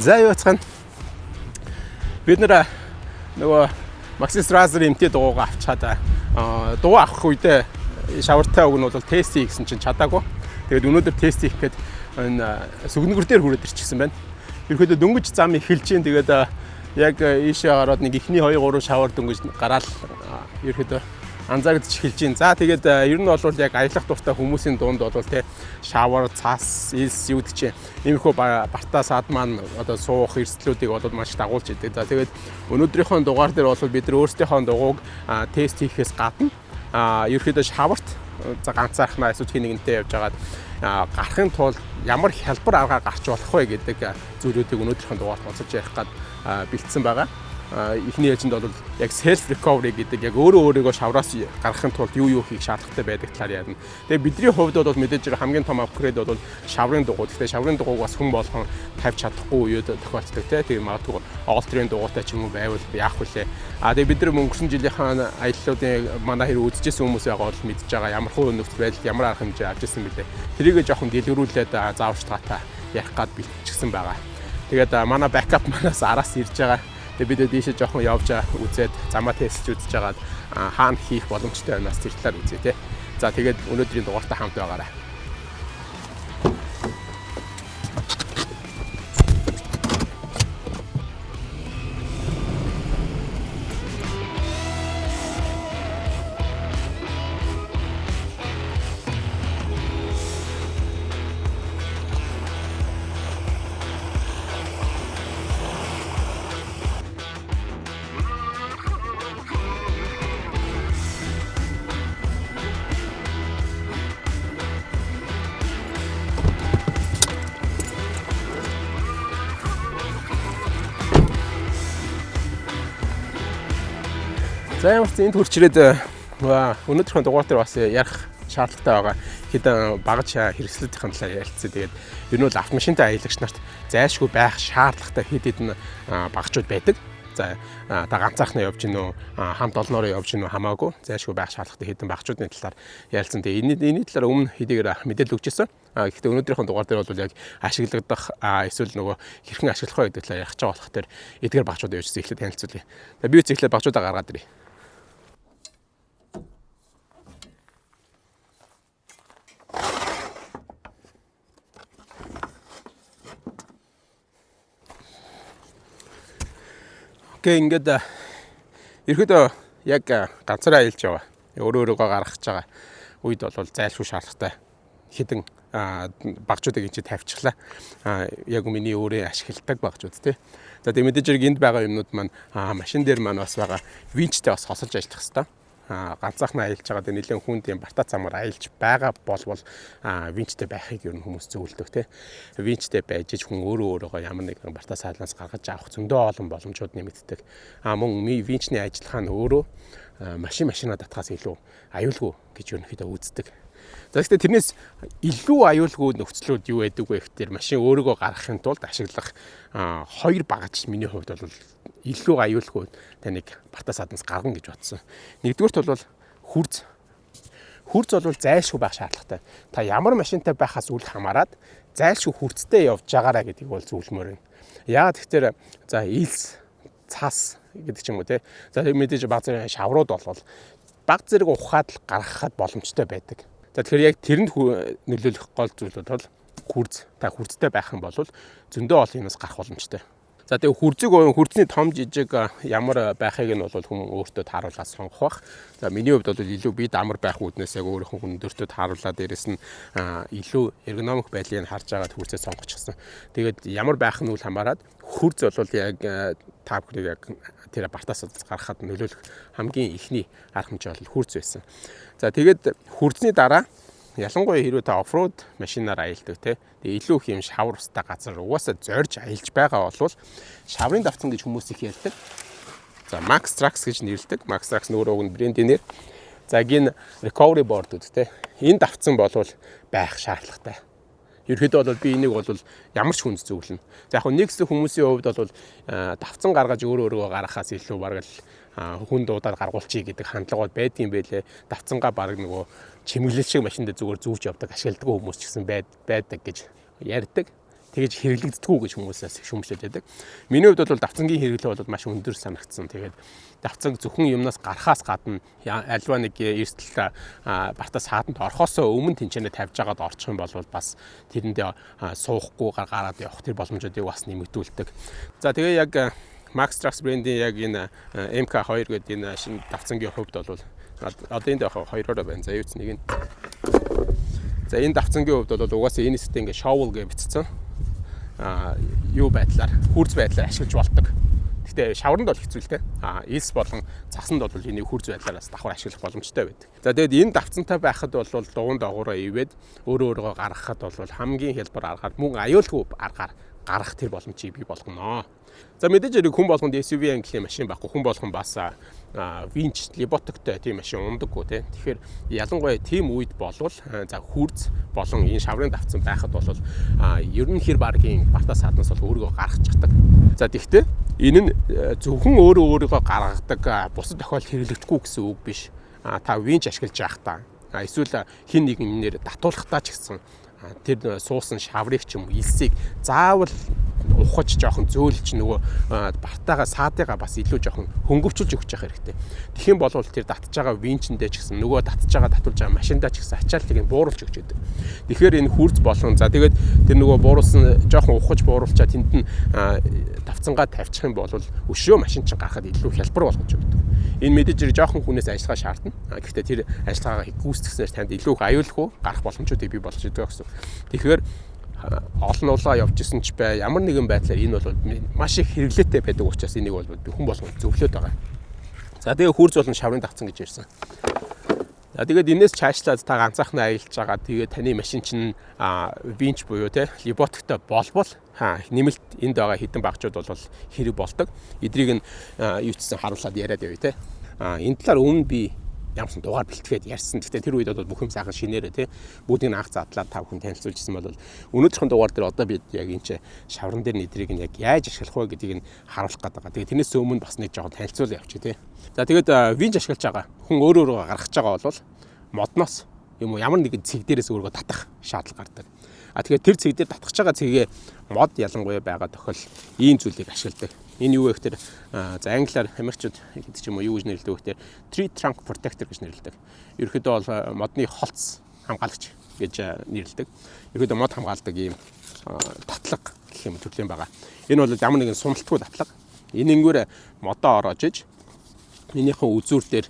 За, юу яцгаана. Бид нэр нөгөө Maxxis Razr MT дугуйгаа авчаад дугуй авах үедээ шавартай уг нь бол тест хий гэсэн чинь чадаагүй. Тэгээд өнөөдөр тест хийх гээд энэ сүгнэгүр дээр хүрээд ирчихсэн байна. Ерөөдөө дөнгөж зам эхэлж чинь, тэгээд яг ийшээ гараад нэг эхний 2 3 шавар дөнгөж гараал ерөөдөө анзаарэгдэж эхэлж байна. За, тэгээд ер нь бол яг аялах дуртай хүмүүсийн дунд бол те шавар, цас, элс юу гэдэг чинь иймэрхүү бартаа сад маань одоо суух эрсдлүүдийг бол маш дагуулж идэг. За, тэгээд өнөөдрийнхөө дугаар дээр бол бид нар өөрсдийнхөө дугуйг тест хийхээс гадна ерөөхдөө шаварт за ганцаархнаа эсвэл хэн нэгэнтэй явж байгаад гарахын тулд ямар хялбар аргаар гарч болох вэ гэдэг зүйлүүдийг өнөөдрийнхөө дугаарт онцолж ярих гээд бэлдсэн байгаа. Эхний ээлжинд бол яг self recovery гэдэг, яг өөрөө өөрийгөө шавраас гаргахын тулд юу юу хийх шаардлагатай байдаг талаар ярина. Тэгээ бидний хувьд бол мэдээж хамгийн том upgrade бол шаврын дугуй. Гэхдээ шаврын дугуйг бас хүн болгон тавьж чадахгүй үед тохиолддог те. Тэгээ магадгүй all-terrain дугуйтай ч юм уу байвал яах вүлээ. А тэгээ бид нар өнгөрсөн жилийнхаа аяллуудын манай хэрэг үзчихсэн хүмүүс байгаа бол мэдж байгаа, ямар хуу нөхцөл байдал, ямар арга хэмжээ авч ирсэн бэлээ. Тэрийгээ жоохон дэлгэрүүлээд зааварчилгаатай ярих гад бэлтчихсэн байгаа. Тэгээд манай backup манаас араас ирж байгаа. Тэгээ бид дийшээ жоохон явж үзээд, замаа тестж үзэж хагаад хаана хийх боломжтой байнаас тэр талаар үзье те. За, тэгээд өнөөдрийн дугаартай хамт байгаарай. За, ямар ч энд хүрч ирээд өнөөдрийнхөө дугаар дээр бас ярих шаардлагатай байгаа хэдэн багаж хэрэгслүүдийн талаар ярилцъя. Тэгээд ер нь бол автомашинтай аялагч нарт зайлшгүй байх шаардлагатай хэд хэдэн багажууд байдаг. За, та ганцаархнаа явж гин үү, хамт олноороо явж гин үү хамаагүй зайлшгүй байх шаардлагатай хэдэн багажуудын талаар ярилцсан. Тэгээ энэний талаар өмнө хэдийгээр мэдээлэл өгч ирсэн. Гэхдээ өнөөдрийнхөө дугаар дээр бол яг ашиглагдах эсвэл нөгөө хэрхэн ашиглах вэ гэдэг талаар ярих гэж байгаа болох тэр эдгээр багажуудыг явж эхлээд танилцуулъя. Тэгээ би эхлээд багажуудаа гаргаад ирье. Okay, ингээд ерөөдөө яг ганцаараа аялж яваа. Өөрөө өөрийгөө гаргах гэж байгаа үед бол зайлшгүй шаардлагатай хэдэн багажуудыг энэ тавьчихлаа. Яг миний өөрийн ашигладаг багажууд тий. За, тэгээ мэдээж хэрэг энд байгаа юмнууд маань машин дээр маань бас байгаа winch тэй бас хосолж ажиллах хэвээр ганцаархнаа аялж байгаа дээр нэлээд хүнд юм бартаа замаар аялж байгаа болвол winch тэй байхыг ер нь хүмүүс зөвлөдөг те. Winch тэй байж иж хүн өөрөө өөрийгөө ямар нэгэн бартаа саалнаас гаргаж авах зөндөө олон боломжууд нэмэгддэг. А мөн winch ний ажиллагаа нь өөрөө машинаа татхаас илүү аюулгүй гэж ерөнхийдөө үздэг. За, гэхдээ тэрнээс илүү аюулгүй нөхцлүүд юу байдаг вэ гэхээр машин өөрийгөө гаргахын тулд ашиглах хоёр багаж миний хувьд бол илүү аюулгүй таныг бартаа саднаас гаргана гэж бодсон. Нэгдүгüрт бол хүрз. Хүрз бол зайлшгүй байх шаардлагатай. Та ямар машинтай байхаас үл хамааран зайлшгүй хүрзтэй явж байгаарай гэдгийг бол зөвлөмөр байна. Яагаад тэгэхээр за элс, цас гэдэг ч юм уу те. За, мэдээж баг зэрэг шаврууд болвол баг зэрэг ухаад л гаргахад боломжтой байдаг. За, тэгэхээр яг тэрэнд нөлөөлөх гол зүйл бол хүрз. Та хүрзтэй байх юм бол зөндөө олон юмас гарах боломжтой. За, тэгээ хүрзийг, хүрзний том жижиг ямар байхыг нь бол хүн өөртөө тааруулаад сонгох бах. За, миний хувьд бол илүү бид амар байх үүднээс яг өөрийнхөө хүндөртөө тааруулаад, дээрэс нь илүү эргономик байдлыг харж агаад хүрзээ сонгочихсон. Тэгээд ямар байх нь үл хамааран хүрз бол яг та бүхнийг яг тэр бартаас гаргахад нөлөөлөх хамгийн эхний арга хэмжээ бол хүрз байсан. За, тэгээд хүрзний дараа ялангуяа хэрвээ та off-road машинаар аялдаг те. Тэгээ илүү их юм шавар устай газар угаасаа зорж аялж байгаа бол шаврын давтсан гэж хүмүүс их ярьдаг. За, Maxtrax гэж нэрлэдэг. Maxtrax нөөрөө уг нь брендийн нэр. За, гин recovery board-ууд те. Энэ давтсан болвол байх шаардлагатай. Ерөнхийдөө бол би энийг бол ямар ч хүнд зөвлөнө. За, яг нэг хэсэг хүмүүсийн хувьд бол давтсан гаргаж өөрөө өөрийгөө гаргахаас илүү бараг л хүн дуудаад гаргуулчихъя гэдэг хандлагууд байдгийн байлээ. Давтсангаа бараг нөгөө чимэглэл шиг машинд зүгээр зүүж явдаг, ашигладаг хүмүүс ч гэсэн байдаг гэж ярьдаг. Тэгэж хэрэглэгддэггүй гэж хүмүүсээс шүүмжлээд байдаг. Миний хувьд бол давцангийн хэрэглээ бол маш өндөр санагдсан. Тэгээд давцанг зөвхөн юмнаас гарахаас гадна альва нэг эрсдэл бартаа сааданд орохоосоо өмнө тэнцэнэ тавьж агаад орчих юм бол бас тэрэндээ суухгүй гараад явах тэр боломжуудыг бас нэмэгдүүлдэг. За, тэгээ яг Maxtrax брендийн яг энэ MK2 гэдэг энэ шинэ давцангийн хувьд бол одоо энд яг хоёроор байна. За, юу ч нэг нь. За, энэ давцангийн хувьд бол угаасаа энэ хэсэгтээ ингээ shovel гэж бичсэн. Юу байдлаар, хүрз байдлаар ашиглаж болдог. Гэхдээ шавранд бол хэцүү л дээ. Элс болон цасанд бол энийг хүрз байдлаар бас давхар ашиглах боломжтой байдаг. За, тэгээд энэ давцантай байхад бол дугуйн доогуураа ивээд өөрөө өөрийгөө гаргахад бол хамгийн хялбар аргаар, мөн аюулгүй аргаар гарах тэр боломжийг бий болгоно. За, мэдээж хэрэг хүн болгонд SUV ангиллын машин байхгүй, хүн болгон бас winch, леботоктой тийм машин ундаггүй тий. Тэгэхээр ялангуяа тийм үед болвол за хүрз болон энэ шаврын давцсан байхад бол ер нь хэр баргийн бартаа сааднаас бол өөрийгөө гаргах чаддаг. За, тэгвэл энэ нь зөвхөн өөрөө өөрийгөө гаргадаг, бусад тохиолдолд хэрэглэгдэхгүй гэсэн үг биш. Та winch ашиглаж байхдаа эсвэл хэн нэгнээр татуулахдаа ч гэсэн тэр суусан шаврыг ч юм уу элсийг заавал ухаж, жоохон зөөлж, нөгөө бартаага саадыгаа бас илүү жоохон хөнгөвчүүлж өгч явах хэрэгтэй. Тэгэх юм бол тэр татж байгаа winch эндээ ч гэсэн, нөгөө татж байгаа, татуулж байгаа машиндаа ч гэсэн ачаалтыг нь бууруулж өгч өгдөг. Тэгэхээр энэ хүрз болон, за, тэгээд тэр нөгөө бууруулсан, жоохон ухаж бууруулчаа тэнд нь давцангаа тавьчих юм бол өшөө машин чинь гарахад илүү хялбар болгож өгдөг. Энэ мэдээж хэрэг жоохон хүнээс ажиллагаа шаардна. Гэхдээ тэр ажиллагаагаа гүйцэтгэснээр танд илүү их аюулгүй гарах боломжуудыг бий болгож өгдөг гэсэн. Тэгэхээр олон улаа явж исэн ч бай, ямар нэгэн байдлаар энэ бол маш их хэрэглээтэй байдаг учраас энийг бол би хүн болгонд зөвлөд байгаа. За, тэгээ хүрз болон шаврын давцсан гэж ярьсан. За, тэгээд энэс чаашлаад та ганцаархнаа аялж байгаа. Тэгээд таны машин чинь winch буюу те леботоктой болбол нэмэлт энд байгаа хэдэн багжууд бол хэрэг болдог. Эдрийг нь юу ч гэсэн харуулад яриад явъя те. Энэ талаар өмнө би ямарсан дугаар бэлтгээд ярьсан. Гэхдээ тэр үед бол бүх юм сайхан шинээрээ тий бүгдийг нь анх задлаад та бүхэн танилцуулжсэн бол өнөөдрийн дугаар дээр одоо бид яг энэ чи шавран дээр нэдрийг нь яг яаж ашиглах вэ гэдгийг нь харуулах гээд байгаа. Тэгээ тэрнээс өмнө бас нэг жоохон танилцуулъя явчих тий. За, тэгээд winch ашиглаж байгаа хүн өөр өөрөөр гаргаж байгаа бол модноос юм уу ямар нэгэн цэг дээрээс өөрийгөө татах шаардлага гардаг. А тэгэхээр тэр цэг дээр татах байгаа цэгээ мод ялангуяа байгаа тохиол ийм зүйлийг ашигладаг. Энэ юу вэ гэхээр, за, англиар америкчууд гэдэг ч юм уу юу гэж нэрлэдэг вэ гэхээр tree trunk protector гэж нэрлэдэг. Ерөнхийдөө бол модны холц хамгаалагч гэж нэрлэдэг. Ерөнхийдөө мод хамгаалдаг ийм татлага гэх юм төрлийн байгаа. Энэ бол ямар нэгэн сумлтгүй татлага. Энэ ингэгээр модоо ороож иж энийхэн үзүүр дээр,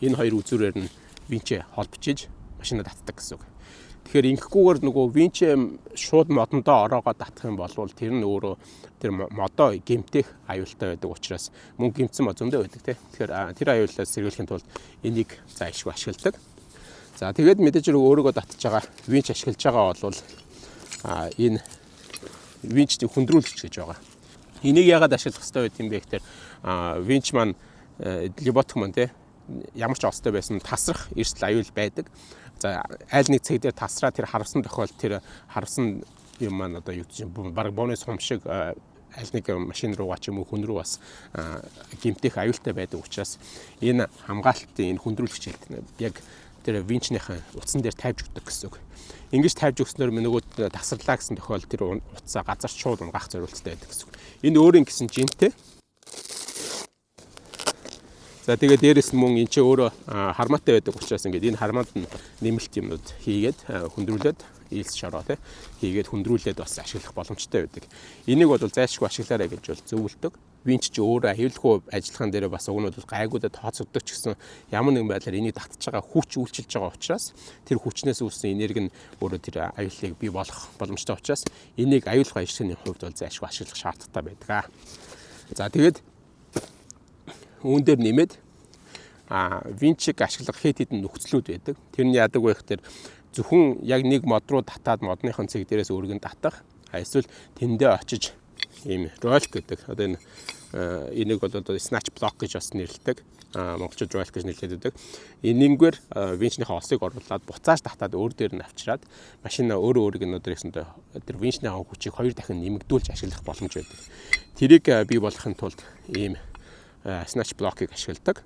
энэ хоёр үзүүрээр нь winch ээ холбож иж машинаа татдаг гэсэн үг. Тэгэхээр ингэхгүйгээр нөгөө winch ээ шууд модондоо ороогоо татах юм бол тэр нь өөрөө тэр модоо гэмтэх аюултай байдаг учраас, мөн гэмтсэн мод зөндөө байдаг тий. Тэгэхээр тэр аюулаас сэргийлэхийн тулд энийг зайлшгүй ашигладаг. За, тэгээд мэдээж хэрэг өөрийгөө татж байгаа winch ашиглаж байгаа бол энэ winch ний хүндрүүлэгч гэж байгаа. Энийг яагаад ашиглах хэрэгтэй байд юм бэ гэхээр winch маань, леботок маань тий ямар ч остой байсан тасрах эрсдэл, аюул байдаг. За, айл нэг цэг дээр тасраа тэр харвасан тохиолдолд тэр харвасан юм маань одоо юу гэж баг бооны сум шиг аль нэг машин руугаа ч юм уу хүн рүү бас гэмтэх аюултай байдаг учраас энэ хамгаалтын энэ хүндрүүлэгч яг тэр winch нийхэн утсан дээр тавьж өгдөг гэсэн үг. Ингэж тавьж өгснөөр нөгөө тасарлаа гэсэн тохиолдолд тэр утсаа газар шууд унгаах зориулттай байдаг гэсэн үг. Энэ өөрийн гэсэн жинтэй. За, тэгээд дээрэс нь мөн энэ чи өөрөө хармаатай байдаг учраас ингээд энэ хармаанд нь нэмэлт юмнууд хийгээд хүндрүүлээд, элс шороо тий хийгээд хүндрүүлээд бас ашиглах боломжтой байдаг. Энийг бол зайлшгүй ашиглаарай гэж бол зөвлөдөг. Winch чи өөрөө аюулгүй ажиллахын дээр бас уг нь бол гайгуудад тооцогддог ч гэсэн ямар нэгэн байдлаар энийг татж байгаа хүч үйлчилж байгаа учраас тэр хүчнээс үүссэн энерги нь өөрөө тэр аюулыг бий болгох боломжтой учраас энийг аюулгүй ажиллахын хувьд бол зайлшгүй ашиглах шаардлагатай байдаг. За, тэгээд үүн дээр нэмээд winch ийг ашиглах хэд хэдэн нөхцлүүд байдаг. Тэр нь яадаг вэ гэхээр зөвхөн яг нэг мод руу татаад модныхон цэг дээрээс өөрийг нь татах. А эсвэл тэндээ очиж ийм ролик гэдэг, одоо энэ энийг бол одоо snatch block гэж бас нэрлэдэг. Монголчууд ролик гэж нэрлэдэг байдаг. Энэнгээр winch нийхээ осыг оруулаад буцааж татаад өөр дээр нь авчираад машина өөрөө өөрийг нь одоо гэсэндээ тэр winch нийхээ хүчийг хоёр дахин нэмэгдүүлж ашиглах боломж байдаг. Тэрийг бий болгохын тулд ийм snatch block-ыг ашигладаг.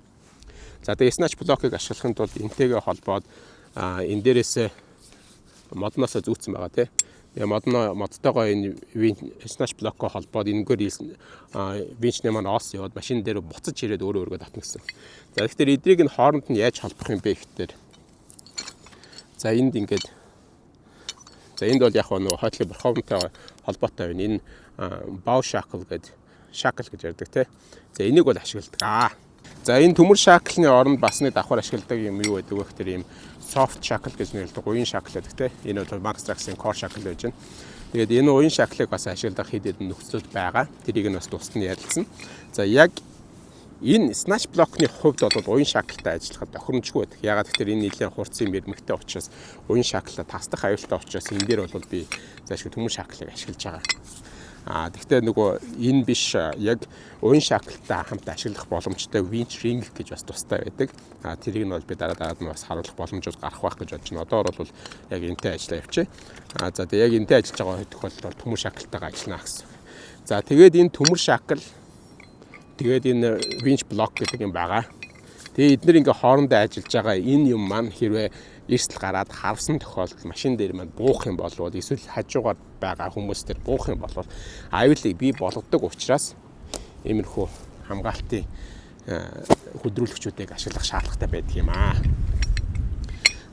За, тэгээ snatch block-ыг ашиглахын тулд энтэйгээ холбоод энэ дээрээс модноосоо зүүцсэн байгаа тий. Модно модтойгоо энэ snatch block-о холбоод энэгээр winch-ний маань ос яваад машин дээр буцаж ирээд өөрөө өөргөө татна гэсэн. За, тэгэхээр эдрийг нь хооронд нь яаж холбох юм бэ гэхээр, за, энд ингээд, за, энд бол яг нөгөө хойтлын борховнтой холбоотой байна. Энэ bow shackle гэдэг, shackle гэж ярьдаг, тий. За, энийг бол ашигладаг. За, энэ төмөр shackle-ны оронд бас нэг давхар ашигладаг юм юу байдаг вэ гэхээр ийм soft shackle гэж нэрлэдэг уян shackle гэдэг, тий. Энэ бол Max Trax-ын core shackle байж байна. Тэгээд энэ уян shackle-ыг бас ашиглах хэд хэдэн нөхцөл байгаа. Тэрийг нь бас тусад нь ярилцсан. За, яг энэ snatch block-ны хувьд бол уян shackle-тай ажиллахад тохиромжгүй байдаг. Яагаад гэхээр энэ нэлээд хурц юм ирмэгтэй учраас, уян shackle-а тасдах аюултай учраас энэ дээр бол би зайлшгүй төмөр shackle-ыг ашиглаж байгаа. А тэгвэл нөгөө энэ биш, яг уян shackle-тай хамт ашиглах боломжтой winch ring гэж бас тустай байдаг. А тэрийг нь бол би дараа дараад нь бас харуулах боломжууд гарах байх гэж бодож байна. Одоогор бол яг энтэй ажиллаа явчих. А за, тэгээ яг энтэй ажиллаж байгаа тохиолдолд төмөр shackle-тайгаа ажиллана гэсэн. За, тэгээд энэ төмөр shackle, тэгээд энэ winch block гэдэг юм байгаа. Тэгээ эднэр ингээ хоорондоо ажиллаж байгаа энэ юм маань хэрвээ эрсдэл гараад харвасан тохиолдолд машин дээр маань буух юм бол, эсвэл хажуугаар байгаа хүмүүс дээр буух юм бол аюулыг бий болгодог учраас иймэрхүү хамгаалтын хүдрүүлэгчүүдийг ашиглах шаардлагатай байдаг юм аа.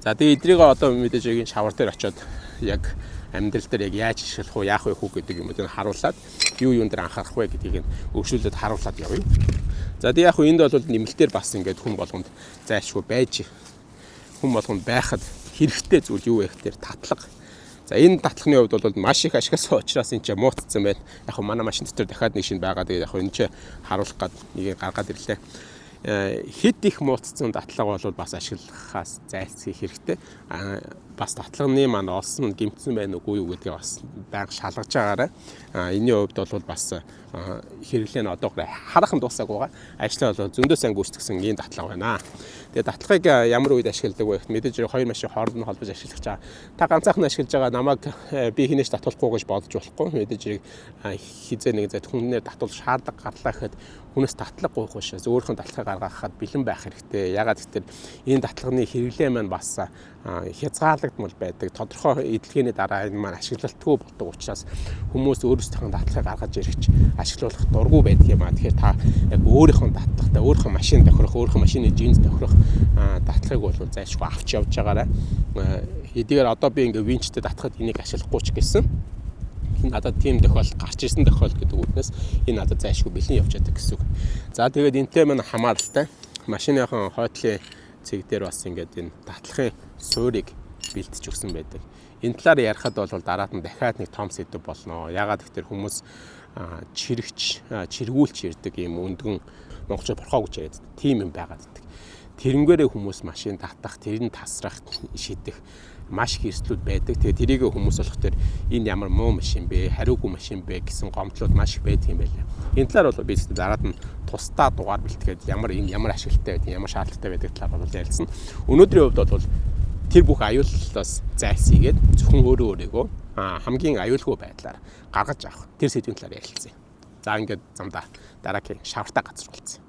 За, тэгээ эдрийг одоо мэдээж яг энэ шавар дээр очиод яг амьдрал дээр яг яаж ашиглах уу, яах вэ хүү гэдэг юмудыг харуулад, юу юун дээр анхаарах вэ гэдгийг нь өргөжлүүлээд харуулад явъя. За, тэгээ яг хөө энд бол нэмэлтээр бас ингээд хүн болгонд зайлшгүй байж, хүн болгонд байхад хэрэгтэй зүйл юу вэ гэхээр татлага. За, энэ татлагын хувьд бол маш их ашигласан учраас энэ ч муутцсан байна. Яг хөө манай машин дотор дахиад нэг шинэ байгаа. Тэгээд яг хөө энэ ч харуулах гад нэгийг гаргаад ирлээ. Хэд их муутцсан татлага бол бас ашиглахаас зайлсхийх хэрэгтэй. А бас татлагны маань олсон гэмтсэн байна уугүй юу гэдгийг бас байнга шалгаж байгаарай. А энэний хувьд бол бас хэрэглээ нь одоогоор хараахан дуусаагүй байгаа. Ажлаа бол зөндөө сайн гүйцэтгэсэн ийм татлага байна. Тэгээ татлагыг ямар үед ашигладаг вэ гэхэд мэдээж хоёр машин хооронд нь холбож ашиглах чаа. Та ганцаархан ашиглаж байгаа намайг би хинээч татуулахгүй гэж бодож болохгүй. Мэдээж хэрэг хизээ нэг зайд хүнээр татуул шаардлага гарлаа гэхэд хүнээс татлага гуйх биш. Өөрийнхөө татлагыг гаргахад бэлэн байх хэрэгтэй. Яагаад гэвэл энэ татлагын хэрэглээ маань бас хязгаарлагдмал байдаг. Тодорхой эдлэгээний дараа энэ маань ашиглалтгүй болдог учраас хүмүүс өөрсдийнхөө татлагыг гаргаж ирэх, ашиглуулах дургүй байдаг юм аа. Тэгэхээр та яг өөрийнхөө татлагатай, өөрийнхөө машин тохирох, өөрийнхөө машины жинс тохирох татлагыг бол зайлшгүй авч явж байгаарай. Хэдийгээр одоо би ингээ winch-тэй татхад энийг ашиглахгүй ч гэсэн надад тийм тохиолдол гарч ирсэн тохиолдол гэдэг үднэс энэ надад зайлшгүй бэлэн явж байдаг гэсэн үг. За, тэгээд энтэй маань хамааралтай машиныхан хойтлын цэг дээр бас ингээд энэ татлагын суурийг бэлтэж өгсөн байдаг. Энэ талаар ярихад бол дараад нь дахиад нэг том сэдэв болно. Яагаад гэвэл хүмүүс чирэгч, чиргүүлч ирдэг юм өндгөн, монголчууд борхоо гэж яриад, тийм юм байгаад байдаг. Тэрнгээрээ хүмүүс машин татах, тэр нь тасрах, шидэх маш их эрсдлүүд байдаг. Тэгээ тэрийг хүмүүс болох тэр энэ ямар муу машин бэ, хариугүй машин бэ гэсэн гомдлууд маш их байдаг юм байлаа. Энэ талаар бол би дараад нь тусдаа дугаар бэлтгээд ямар энэ ямар ашигладаг байдаг, ямар шаардлагатай байдаг талаар бол ярилцсан. Өнөөдрийн хувьд бол тэр бүх аюуллаас зайлсхийгээд зөвхөн өөрөө өөрийгөө хамгийн аюулгүй байдлаар гаргаж авах тэр сэдвийн талаар ярилцсан. За, ингээд замдаа дараагийн шавартай газар уулзъя.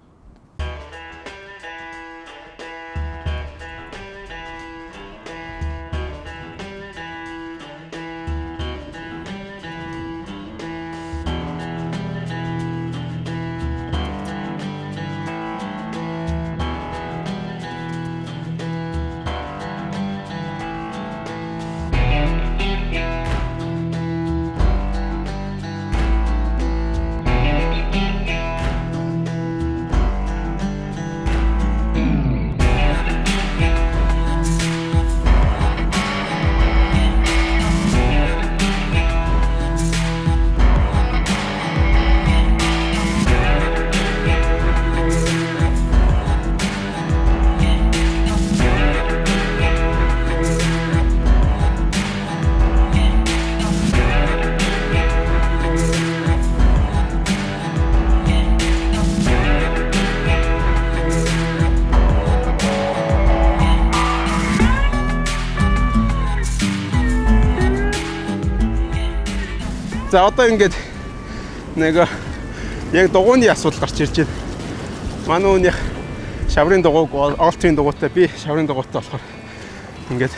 За, одоо ингээд нэг яг дугууны асуудал гарч ирж байна. Манай үүнийх шаврын дугуйг Oltr-ын дугуйтай, би шаврын дугуйтай болохоор ингээд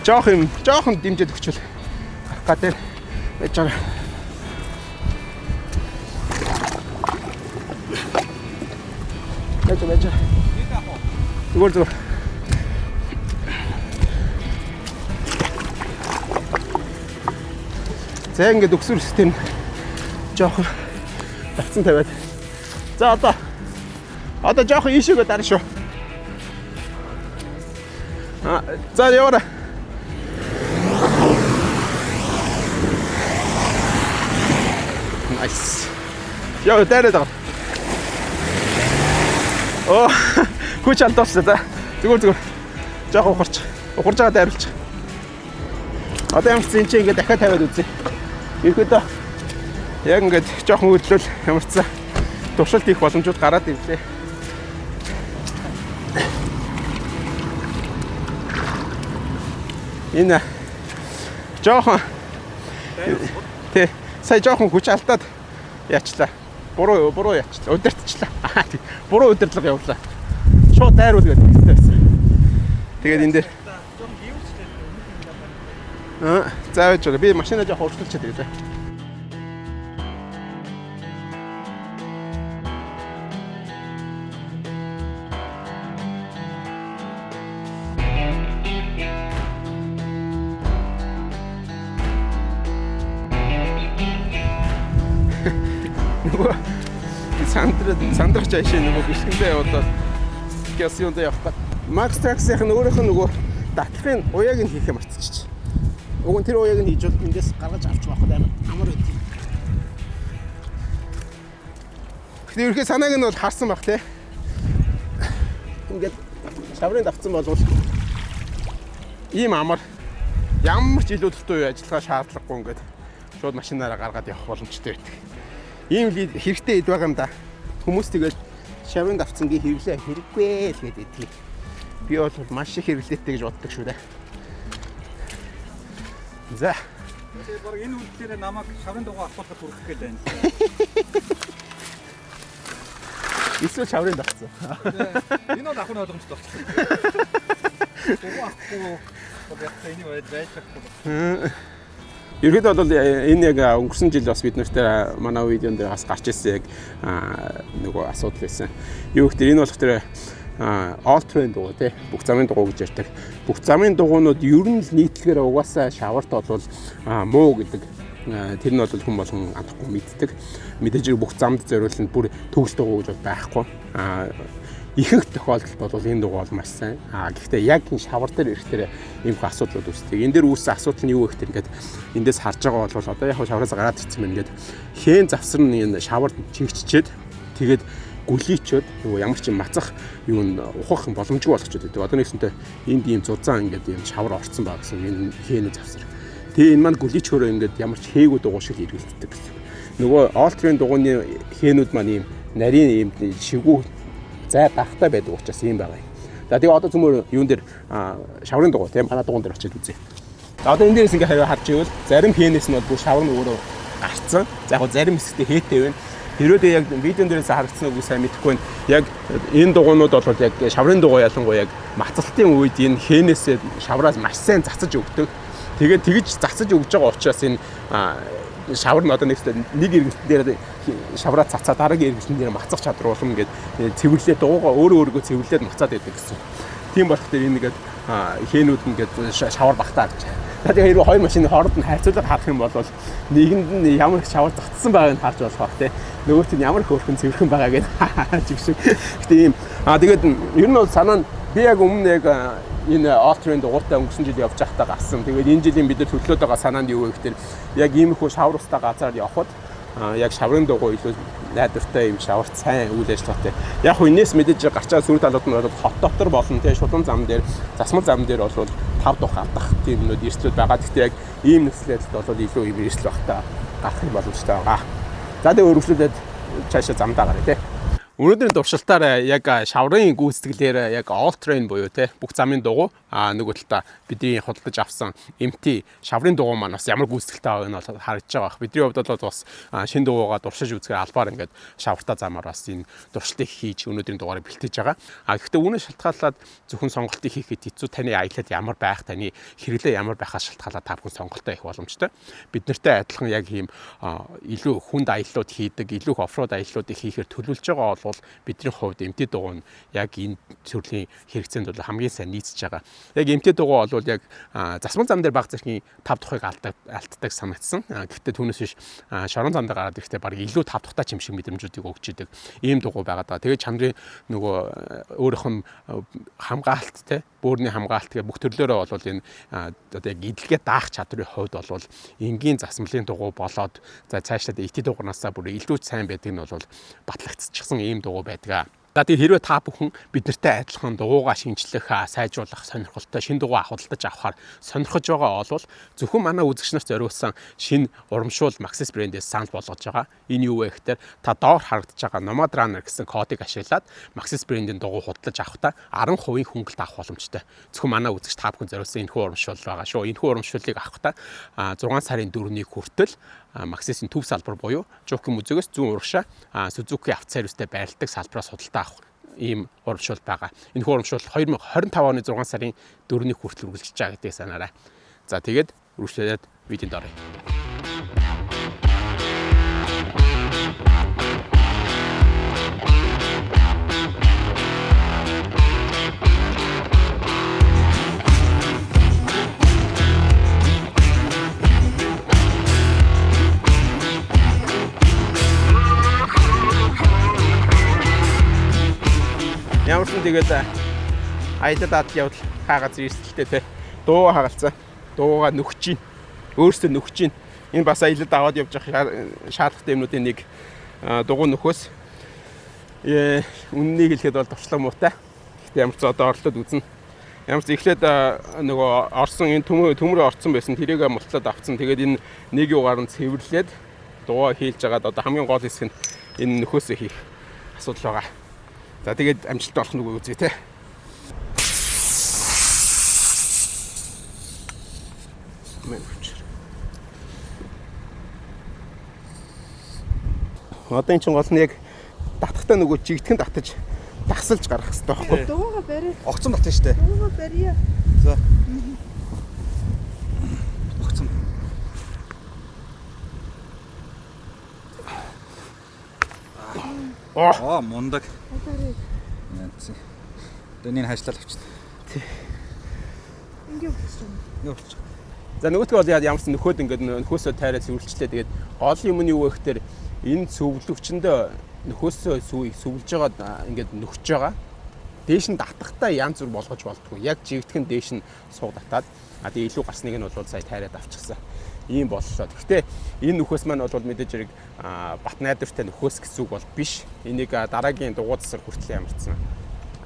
жоох юм жоохон дэмжиж өгчвөл гарах Гадаа байж байгаа. Байж. Зүгээр. За ингээд өксөр систем жоохон давцсан тавиад. За одоо жоохон ийшээгээ дарна шүү. За яваарай. Nice. Яа, дайраад байгаа. Оо, хүч алдуулсан. За, зүгээр. Жоохон ухарч. Ухарж байгаа дайруулчих. Одоо ямар ч зэн чи ингээд дахиад тавиад үзье. Ерөөдөө яг ингээд жоохон хөдлөл ямар ч туршилт хийх боломжууд гараад ирлээ. Энэ жоохон тий сая жоохон хүч алдаад яачлаа. Буруу яачлаа. Удирдчихлаа. Буруу удирдлага явуулаа. Шууд дайруул гэдэг хэрэгтэй байсан. Тэгээд энэ дээр за байж байгаа. Би машинаа жоох урьдчилж чадъя. Нөгөө сандрах жаашаа нөгөө бишгэндээ явуулаад гясюнд явах. Maxtrax-ийн өөрийнх нь нөгөө датлахын уяаг нь хийхээ мартчихчих. Уг нь тэр уяаг нь хийж бол эндээс гаргаж авч явах амар амар байдаг. Тэгэхээр ерхий санааг нь бол харсан баг тий. Ингээд шаврын давцсан болвол ийм амар ямар ч илүү дутуу ажиллагаа шаардлагагүй ингээд шууд машинаараа гаргаад явах боломжтой байдаг. Ийм л хэрэгтэй ид байгаа юм да. Хүмүүс тэгээд шаврын давцсангийн хэрэглээ хэрэггүй л гэдэг идэх. Би бол маш их хэрэглээтэй гэж боддог шүү дээ. За. Тэгээд баг энэ үйлдэлээр намайг шаврын дугуй авахулахад хүргэх гээд байна. Эсвэл шаврын давцсан. Энэ бол авах нь ойлгомжтой болчихсон. Дугуй авахгүй бол яг энэ байж байхгүй. Ерөнхийдөө бол энэ яг өнгөрсөн жил бас бид нартай манай видеон дээр бас гарч ирсэн яг нөгөө асуудал байсан. Юу гэхээр энэ болох тэр all train дугуй тий бүх замын дугуй гэж ярьдаг. Бүх замын дугуйнууд ер нь л нийтлэгээр угаасаа шаварт бол муу гэдэг. Тэр нь бол хүн болгон амтахгүй мэддэг. Мэдээж бүх замд зориулсан бүр төгс дугуй гэж бол байхгүй. Ихэнх тохиолдолд бол энэ дугуй бол маш сайн. Гэхдээ яг энэ шавар дээр ирэхээр ийм их асуудлууд үүсдэг. Энэ дээр үүссэн асуудал нь юу вэ гэхээр ингээд эндээс харж байгаа бол одоо яг шавраас гараад ирсэн байна. Ингээд хэн завсар нь энэ шаварт чигччээд тэгээд гүлийчөөд нөгөө ямар ч юм мацах юу н ухах боломжгүй болгочод байдаг. Одоо нэгсэнтэй энд ийм зузаан ингээд ийм шавар орцсон байгаа гэсэн энэ хэний завсар. Тэгээ энэ маань гүлийчөөрөө ингээд ямар ч хээгүй дугуй шиг эргэлддэг гэсэн. Нөгөө all train дугуйны хээнүүд маань ийм нарийн ийм шигүү зай багтай байдаг учраас ийм байгаа юм. За тэгээ одоо цөмөр юун дээр шаврын дугуй тийм манай дугуйн дээр очиад үзье. За одоо энэ дээрээс ингээ хариу харж ивэл зарим хээнээс нь бол бүр шавар нь өөрөө гарцсан. За яг зарим хэсэгтээ хээтэй байна. Хэрвээ яг видеон дээрээс харагдсан үгүй сайн мэдэхгүй байна. Яг энэ дугуйнууд бол яг шаврын дугуй ялангуяа яг мацалтын үед энэ хээнээсээ шавраас маш сайн цацаж өгдөг. Тэгээд тэгж цацаж өгж байгаа учраас энэ шавар нь одоо нэг эргэлтэн дээр шавраа цацаа дараагийн эргэлтэн дээр мацах чадвар улам ингээд цэвэрлээ дугуйгаа өөрөө өөрийгөө цэвэрлээд мацаад байдаг гэсэн. Тийм болох дээр энэ ингээд хээнүүд ингээд шавар багтаа гэж. За тэгээ хэрвээ хоёр машины хооронд нь харьцуулаад харах юм бол нэгэнд нь ямар их шавар цацсан байгааг нь харж болох бах тий. Нөгөөт нь ямар хөөрхөн цэвэрхэн байгаа гэдэг чиг шиг. Гэтэ ийм тэгээд ер нь бол санаа нь би яг өмнө яг энэ all train дугуйтай өнгөрсөн жил явж байхдаа гарсан. Тэгээд энэ жилийн бид нар төлөвлөд байгаа санаанд юу вэ гэхээр яг иймэрхүү шавар устай газар явхад яг шаврын дугуй илүү найдвартай юм шаварт сайн үйл ажиллагаатай. Яг хөө энэс мэдээж гарчаа сүүр талууд нь бол хот дотор болон тий шулуун зам дээр, засмал зам дээр бол 5 дух алдах тийм юмнууд эрсдлүүд байгаа. Гэхдээ яг ийм нөхцөл байдалд бол илүү ийм эрсдэл багтаа гарах боломжтой байгаа. За тэгээ өргөжлүүлээд цаашаа замдаа гараа тий. Өнөөдрийн туршилтаар яг шаврын гүйцэтгэлээр яг all terrain буюу те бүх замын дугуй нөгөө талдаа бидний худалдаж авсан MT шаврын дугуй маань бас ямар гүйцэтгэлтэй байгааг нь бол харагдаж байгаа. Бидний хувьд бол бас шинэ дугуйгаа туршиж үзэхээр албаар ингээд шавартай замаар бас энэ туршилтыг хийж өнөөдрийн дугаарыг бэлтгэж байгаа. Гэхдээ үүнээс шалтгаалаад зөвхөн сонголтыг хийхэд хэцүү, таны аялал ямар байх, таны хэрэглээ ямар байхаас шалтгаалаад та бүхэн сонголтоо хийх боломжтой. Бид нартай адилхан яг ийм илүү хүнд аяллууд хийдэг, илүү их off-road аяллуудыг хийхээр төлөвлөж байгаа бол бидний хувьд MT дугуй нь яг энэ төрлийн хэрэгцээнд бол хамгийн сайн нийцэж байгаа. Яг MT дугуй бол яг засмал зам дээр баг зэргийн тав тухыг алддаг санагдсан. Гэхдээ түүнээс биш шорон зам дээр гараад ирэхдээ баг илүү тав тухтай юм шиг мэдрэмжүүдийг өгч идэг ийм дугуй байгаад байгаа. Тэгээд чанарын нөгөө өөрийнх нь хамгаалалт те бөөрийн хамгаалалт гэх бүх төрлөөрөө бол энэ одоо яг идэлгээ даах чадрын хувьд бол энгийн засмалын дугуй болоод за цаашлаад AT дугуунаасаа бүр илүү сайн байдаг нь бол батлагдчихсан ийм дугуй байдаг. За тэгээ хэрвээ та бүхэн бид нартай адилхан дугуйгаа шинжлэх, сайжруулах сонирхолтой, шинэ дугуй худалдаж авахар сонирхож байгаа бол зөвхөн манай үзэгч нарт зориулсан шинэ урамшуул Maxxis брэндээс санал болгож байгаа. Энэ юу вэ гэхээр та доор харагдаж байгаа Nomad Runner гэсэн кодыг ашиглаад Maxxis брендийн дугуй худалдаж авахдаа 10% хөнгөлт авах боломжтой. Зөвхөн манай үзэгч та бүхэн зориулсан энэхүү урамшуул байгаа шүү. Энэхүү урамшууллыг авахдаа 6 сарын 4-ний хүртэл Maxxis-ийн төв салбар буюу Жукийн музейгээс зүүн урагшаа Suzuki автосервистэй байрладаг салбараас худалдаа авах ийм урамшуул байгаа. Энэхүү урамшуул 2025 оны 6 сарын 4-ний хүртэл үргэлжлэж байгаа гэдгийг санаарай. За тэгээд үргэлжлээд видеонд оръё. Ямар ч тэгээд аялал адал явдал хаа газар эрсдэлтэй те дуугаа хагалцсан. Дуугаа нөхөж чинь. Өөрсдөө нөхөж чинь. Энэ бас аялалд аваад явж явах шаардлагатай юмнуудын нэг дугуй нөхөөс. Үннийг хэлэхэд бол туршлага муутай. Гэхдээ ямар ч одоо орлоод үзнэ. Ямар ч эхлээд нөгөө орсон энэ төмөрөө орцсон байсан. Тэрийг мултлаад авцсан. Тэгээд энэ нэг юугаар нь цэвэрлээд дугаа хийлж хагаад одоо хамгийн гол хэсэг нь энэ нөхөөсөө хийх асуудал байгаа. За тэгээд амжилттай болох нь үгүй үзье те. Одоо энэ чинь гол нь яг татахтаа нөгөө жигтгэн татаж дасалж гаргах хэрэгтэй байхгүй. Дугуйгаа барь. Огцом татна штэ. Дугуйгаа барья. За. Огцом. Аа мундаг. Одоо энэ хажлал авчихна. Ингээ болчихсон. Ингээ болчих. За нөгөөтгөө бол ямар ч нөхөд ингээд нөхөөсөө тайраа цэвэрлжлээ. Тэгээд гол юм нь юу вэ гэхээр энэ цөвлөгчөндөө нөхөөсөө сүвлж байгаа ингээд нөхөж байгаа. Дээш нь татахтаа янз бүр болгож болдгоо. Яг жигтгэн дээш нь сууг татаад тэгээ илүү гарсныг нь бол сая тайраад авчихсан. Ийм боллоо. Гэхдээ энэ нөхөөс маань бол мэдээж хэрэг бат найдвартай нөхөөс гэсэн үг бол биш. Энийг дараагийн дугуй засар хүртэл ямарчсан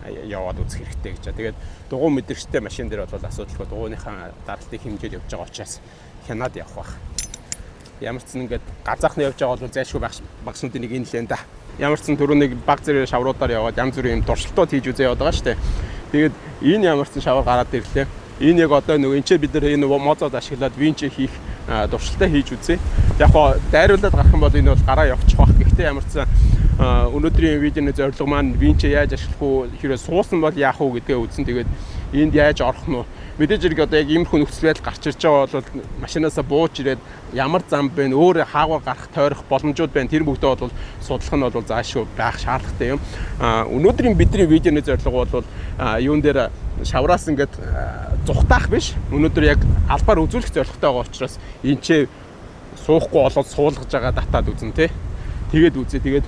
яваад үзэх хэрэгтэй гэж. Тэгээд дугуй мэдрэгчтэй машин дээр бол асуудалгүй дугуйныхаа даралтыг хэмжээд явж байгаа учраас хянаад явах байх. Ямар ч зэн ингээд ганцаархны явж байгаа бол зайлшгүй багснуудын нэг энэ л энэ да. Ямар ч зэн түрүү нэг баг зэрэг шавруудаар яваад янз бүрийн юм туршилтууд хийж үзээ яваад байгаа шүү дээ. Тэгээд энэ ямар ч зэн шавар гараад ирлээ. Энэ яг одоо нөгөө энэ ч бид нар энэ мозод ашиглаад винч хийх туршилтаа хийж үзье. Яг гоо дайруулад гарах юм бол энэ бол гараа явчих бах. Гэхдээ ямар ч зэн өнөөдрийн видеоны зорилго маань винч яаж ашиглах уу, хэрвээ суусан бол яах уу гэдгээ үзсэн. Тэгээд энд яаж орох нь вэ? Мэдээж хэрэг одоо яг иймэрхүү нөхцөл байдал гарч ирж байгаа бол машинаасаа бууж ирээд ямар зам бэ, өөр хаагур гарах, тойрох боломжууд байна. Тэр бүгдээ бол судлах нь бол заашгүй байх шаардлагатай юм. Өнөөдрийн бидний видеоны зорилго бол юун дээр шавраас ингээд зүхтаах биш. Өнөөдөр яг албаар үзүүлэх зорилготой байгаа учраас энэ ч суухгүй болоод суулгаж байгаа татаад үзэн тэ. Тэгээд үзье. Тэгээд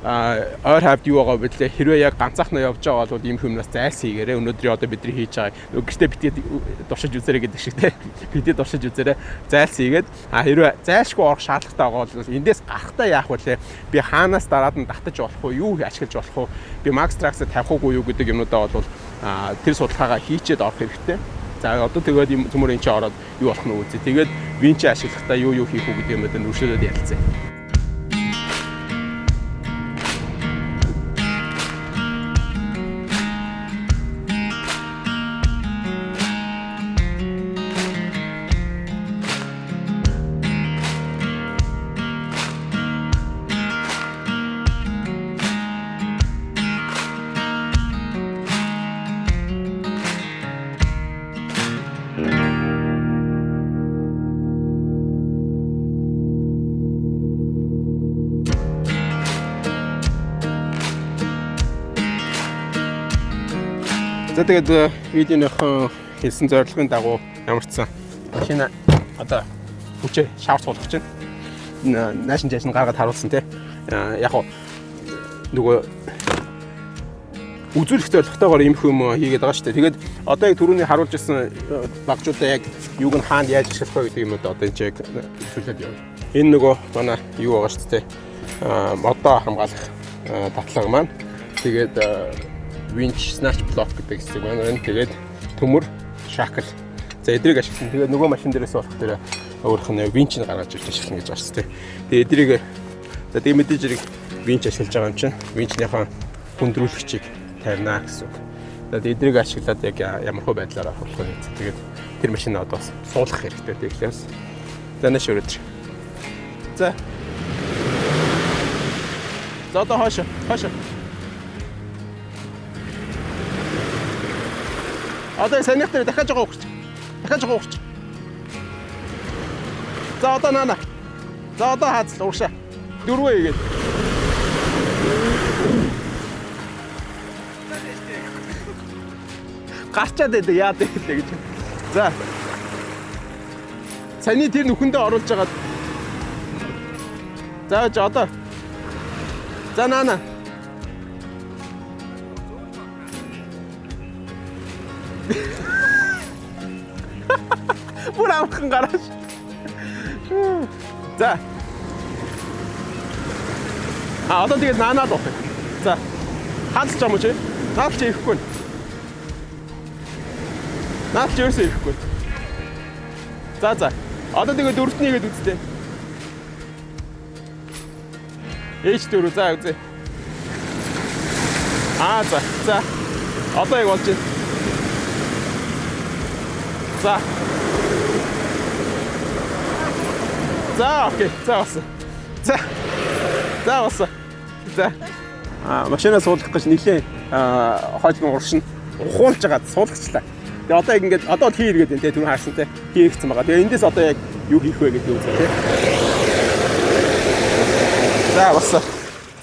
ойр хавьд юу байгаа бэлээ. Хэрвээ яг ганцаархнаа явж байгаа бол ийм хүмүүнээс зайлс хийгээрэй. Өнөөдрийн одоо бидний хийж байгаа гэртээ битгий туршиж үзээрэй гэдэг шиг те. Битгий туршиж үзээрэй. Зайлс хийгээд хэрвээ зайлшгүй орох шаардлагатай байгаа бол эндээс гарахтаа яах вэ? Би хаанаас дараад нь татаж болох уу? Юу ашиглаж болох уу? Би Max Trax-а тавих уугүй юу гэдэг юмнуудаа бол тэр судалгаагаа хийчээд орох хэрэгтэй. За одоо тэгээд юм төмөр энэ чи ороод юу болох нь үзье. Тэгээд винчи ашиглахдаа юу хийх үү гэдэг юмнуудаа нүршүүлээд ярилцъя. За, тэгээд видеоныхон хэлсэн зорилгын дагуу ямар ч сан машина одоо хүчээ шавар суулгах чинь наашин жаашин гаргаад харуулсан, тий. Яг хуу нөгөө үзүүлэх зорилготойгоор иймэрхүү юм хийгээд байгаа шүү дээ. Тэгээд одоо яг түрүүний харуулж ирсэн багжуудаа яг юуг нь хаана яаж ашиглах вэ гэдэг юмуд одоо энэ ч яг үзүүлээд явна. Энэ нөгөө манай юу байгаа шүү дээ. Модоо хамгаалах татлага маань. Тэгээд winch snatch block гэдэг хэсэг маань байна. Тэгээд төмөр, shackle. За, эдрийг ашигласан. Тэгээд нөгөө машин дээрээс болох дээр өөрөх нь winch нь гаргаж ирж ашиглана гэж байгаа шүү дээ. Тэгээд эдрийг, за, тэгээд мэдээж хэрэг winch ашиглаж байгаа юм чинь winch нийхаа хүндрүүлэгчийг тавина гэсэн үг. За, эдрийг ашиглаад яг ямар хөө байдлаар авах вэ? Тэгээд тэр машин одоо бас суулгах хэрэгтэй тэглээс. За, нааш өрөөд. За. За, одоо хойш хойш. Одоо санийх дээр дахиад жоо өгч. Дахиад жоо өгч. За, одоо наана. За, одоо хаацл урагшаа. Дөрвөө хийгээд. Гарчаад байдаг яа гэдэг гэж. За. Саний тэр нүхэндээ оруулж агаад. За, одоо. За, наана. Бүр амхан гарааш. За. А, одоо тэгээд наанаад болох юм. За. Хаалж юм уу чи? Наад чи ирэхгүй. Наад чи ерөөсөө ирэхгүй. За за. Одоо тэгээд дөрөвт нэгээд үзтээ. H4, за, үзье. Аа, за. За. Одоо яг болж байна. За. За, okay. За, болсон. За. За, болсон. За. А, машинаа суулгах гэж нилээн хойд нь уршин ухуулж агаад суулгачлаа. Тэгээ одоо яг ингээд одоо хий эргээд байна те, түрүү харсан те, хий эргэсэн байгаа. Тэгээ эндээс одоо яг юу хийх вэ гэдэг үзье те. За, болсон.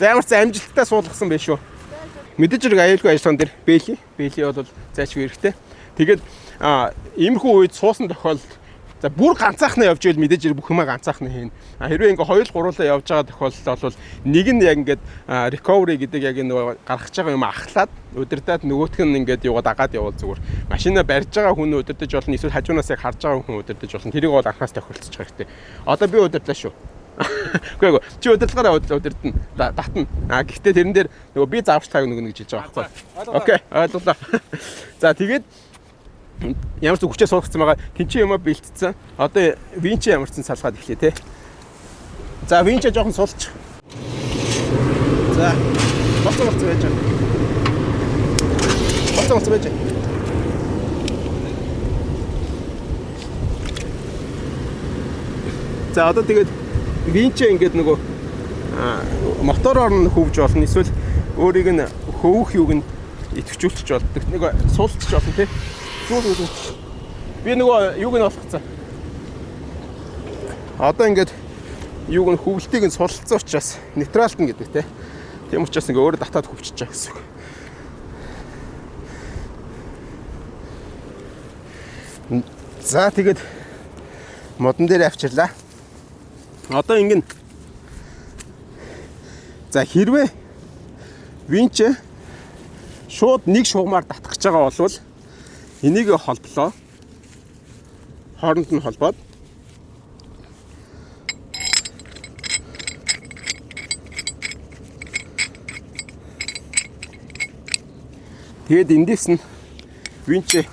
За, ямар ч амжилттай суулгасан байх шүү. Мэдээж хэрэг аюулгүй ажиллагаан дээр бээлий. Бээлий бол зайлшгүй хэрэгтэй. Тэгээд иймэрхүү үед суусан тохиолдолд, за, бүр ганцаахнаа явж ивэл мэдээж хэрэг бүх юмаа ганцаахнаа хийнэ. А хэрвээ ингээ хоёр гуруулаа явж байгаа тохиолдолд бол нэг нь яг ингээд recovery гэдэг яг энэ гаргаж байгаа юм ахлаад удирдаад, нөгөөх нь ингээд юугаа дагаад явуул зүгээр. Машина барьж байгаа хүн удирдах болно, эсвэл хажуунаас яг харж байгаа хүн удирдах болно. Тэрийг бол анхаас тохиролцож байгаа хэрэгтэй. Одоо би удирдлаа шүү. Үгүй ээ. Чи удирдлагаараа удирдна. Татна. А, гэхдээ тэрэн дээр нөгөө би зааварчилгааг нөгнө гэж хэлж байгаа байхгүй. Okay, ойлголоо. За, тэгээд ямар ч хүчээ суулгацсан байгаа. Тэнцэн юмаа бэлтцсэн. Одоо winch ээ ямар ч салгаад эхлэе те. За, winch ээ жоохон суулчих. За. Боцсон боцсон байж байгаа. Боцсон боцсон байж байгаа. За, одоо тэгээд winch ээ ингээд нөгөө мотороор нь хөвж болно. Эсвэл өөрийг нь хөвөх юуг нь идэвхжүүлчих болдог. Нэг суулчих болно тий. Зүүл зүүл. Би нөгөө юуг нь олгоцсон. Одоо ингээд юуг нь хөвлөлтийг нь сулалцсан учраас нейтралтна гэдэг тий. Тийм учраас ингээ өөрөө татаад хөвчөж байгаа гэсэн үг. За, тэгээд модон дээр авчирлаа. Одоо ингэн. За, хэрвээ winch ээ шууд нэг шугамаар татах гэж байгаа бол энийг холболоо. Хооронд нь холбоод, тэгээд эндээс нь winch ээ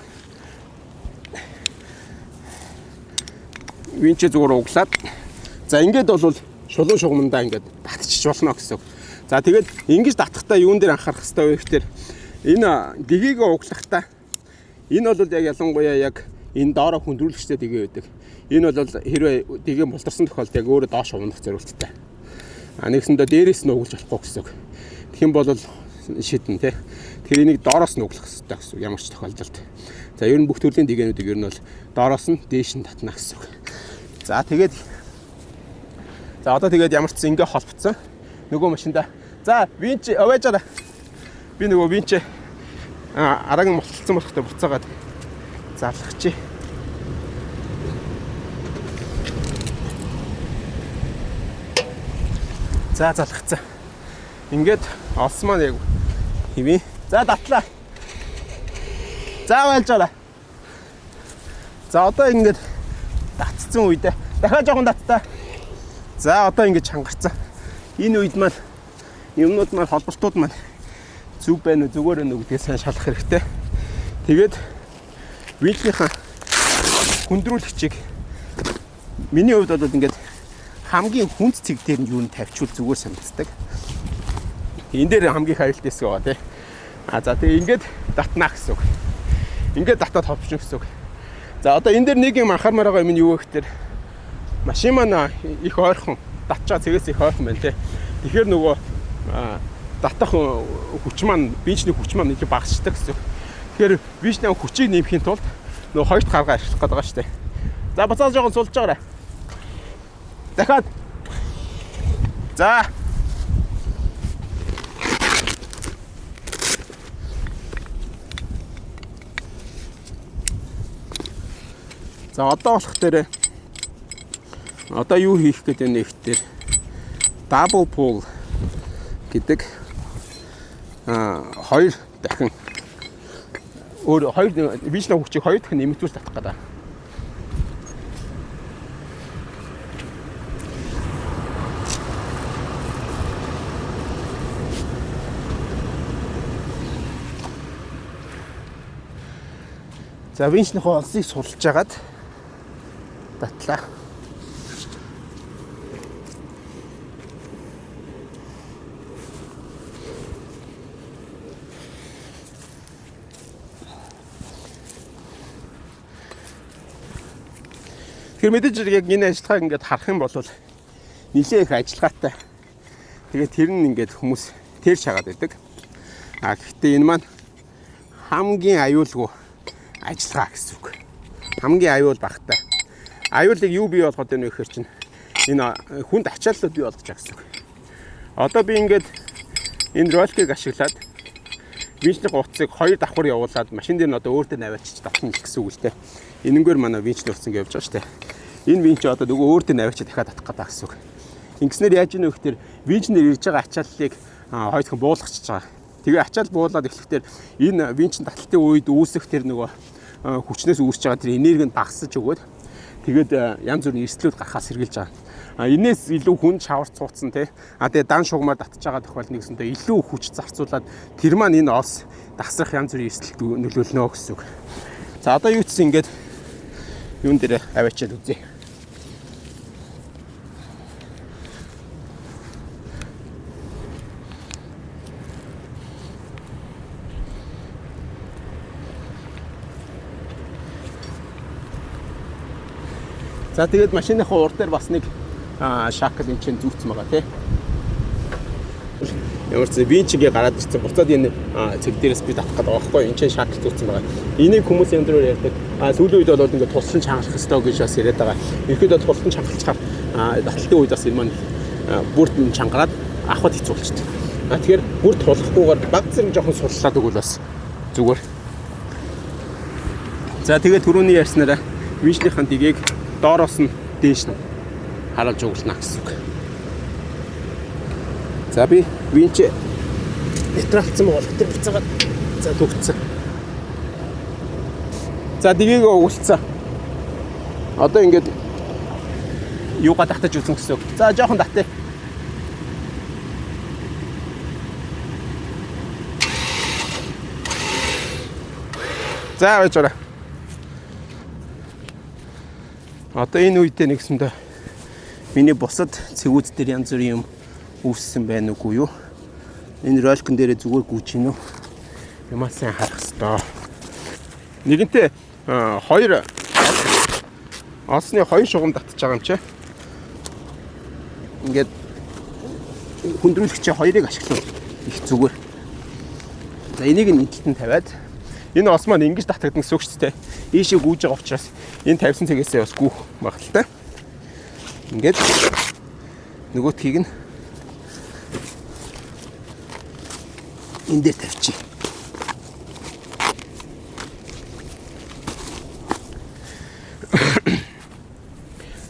зүгээр углаад, за, ингээд бол шулуун шугамдаа ингээд татчих болно гэсэн. За, тэгээд ингэж татахдаа юун дээр анхаарах хэрэгтэй вэ гэхээр энэ дэгийг углахдаа энэ бол яг ялангуяа яг энэ доороо хүндрүүлэгчтэй дэгээ байдаг. Энэ бол хэрвээ дэгээ бултарсан тохиолдолд яг өөрөө доош унах зориулттай. А нэгсэндээ дээрээс нь углаж болохгүй гэсэн үг. Тэгэх юм бол шидэн тий. Тэгэхээр энийг доороос нь углах хэрэгтэй гэсэн үг ямар ч тохиолдолд. За, ер нь бүх төрлийн дэгээнүүдийг ер нь бол доороос нь дээш нь татна гэсэн үг. За, тэгээд, за, одоо тэгээд ямар ч ингэ холбоцсон. Нөгөө машинда. За, winch аваажаарай. Би нөгөө winch Арааг нь мулталсан болохтой буцаагаад залгachий. За, залгацсан. Ингээд олс маань яг хэвээ. За, датлаа. За, байлж байгаа. За, одоо ингээд татцсан үедээ дахиад жоохон таттай. За, одоо ингээд чангарцсан. Энэ үед маань юмнууд маань, холболтууд маань зөв байна уу, зүгээр байна уу гэдгийг сайн шалгах хэрэгтэй. Тэгээд винчнийхээ хүндрүүлэгчийг миний хувьд бол ингээд хамгийн хүнд цэг дээр нь юу н тавьчвал зүгээр санагддаг. Энэ дээр хамгийн их аюултай хэсэг байгаа, тий. А за, тэгээ ингээд татнаа гэсэн үг. Ингээд татаад ховчих гэсэн үг. За, одоо энэ дээр нэг юм анхаармаар байгаа юм нь юу вэ гэхээр машин маань их ойрхон татчаа цэгээс их ойрхон байна, тий. Тэгэхээр нөгөө татах хүч маань, винчний хүч маань нэг багасчдаг гэсэн үг. Тэгэхээр винчний хүчийг нэмэхийн тулд нөгөө хоёр дахь арга ашиглах гэдэг байгаа шүү дээ. За, буцаад жоохон сулж байгаарай. Дахиад. За. За, одоо болох дээр одоо юу хийх гэдэг нь ихтер double pull гэдэг хоёр дахин өөр хоёр винчний хүчийг хоёр дахин нэмэгдүүлж татах гэдэг. За, винчнийхөө олсыг сулж агаад татлаа. Тэгэхээр мэдээж хэрэг яг энэ ажиллагааг ингээд харах юм бол нэлээд их ажиллагаатай. Тэгээд тэр нь ингээд хүмүүс тэр шагаад байдаг. А гэхдээ энэ маань хамгийн аюулгүй ажиллагаа гэсэн үг. Хамгийн аюул багтай. Аюулыг юу бий болгоод байна вэ гэхээр чинь энэ хүнд ачааллууд бий болгож байгаа гэсэн үг. Одоо би ингээд энэ роликийг ашиглаад винчний утсыг хоёр давхар явуулаад машин дээр нь одоо өөр дээр наваачиж татна гэсэн үг л дээ. Энэнгээр манай винчний утас ингэ явж байгаа шүү дээ. Энэ винч одоо нөгөө өөр дээр наваачиж дахиад татах гэдэг гэсэн үг. Ингэснээр яаж ийнэ вэ гэхээр винчнэр ирж байгаа ачааллыг хоёр дахин буулгачихж байгаа. Тэгээ ачаал буулаад эхлэхдээ энэ винчин таталтын үед үүсэх тэр нөгөө хүчнээс үүсэж байгаа тэр энерги нь багасж өгөөд тэгээд янз бүрийн эрсдлүүд гарахаас сэргийлж байгаа. А энээс илүү хүн шаварч цууцсан, тий. А тэгээ дан шугамаар татж байгаа тохиолдолд нэгсэнтэй илүү хүч зарцуулаад тэр маань энэ олс дасрах янз бүрийн эрсдэлд нөлөөлнө гэсэн үг. За, одоо юу ч гэсэн ингээд юун дээр аваачаад үзье. За, тэгээд машиныхаа урд дээр бас нэг shackle энэ чинь зүүцсэн байгаа, тий. Ямар ч винч ингээ гараад ирсэн. Буцаад энэ цэг дээрээс би татах гэдэг байгаа байхгүй. Энэ чинь shackle зүүцсэн байгаа. Энийг хүмүүс янз бүрээр ярьдаг. А сүүлийн үед бол ингээ тулсан чангалах ёстой гэж бас яриад байгаа. Ерөнхийдөө тулсан чангалчихаар таталтын үед бас энэ маань бүрт нь чангараад авахд хэцүү болчихдог. А тэгэхээр бүр тулахгүйгээр баг зэрэг жоохон суллаад өгвөл бас зүгээр. За, тэгээд түрүүний ярьснараа винчнийхэн дигийг доороос нь дээш нь харуулж углана гэсэн үг. За, би винч нейтралцсан байгаа тэр буцаагаад за төгссөн. За, дигийг угалцсан. Одоо ингээд юугаа татаж үзэн гэсэн үг. За, жоохон татъя. За, байж байгаа. Одоо энэ үедээ нэгсэндээ миний бусад цэгүүд дээр янз бүрийн юм үүссэн байна уугүй юу? Энэ роликн дээрээ зүгээр гүйж гинүү. Юмаа сайн харах хэвээр. Нэгэнтээ хоёр олсны хоёр шугам татж байгаа юм чи. Ингээд хүндрүүлэгчээ хоёрыг ашиглах их зүгээр. За, энийг нь энэ талд нь тавиад энэ ос маань ингэж татагдана гэсэн үг шүү дээ. Ийшээ гүйж байгаа учраас энэ тавьсан цэгээсээ бас гүйх магадлалтай. Ингээд нөгөөтхийг нь энэ дээр тавьчих.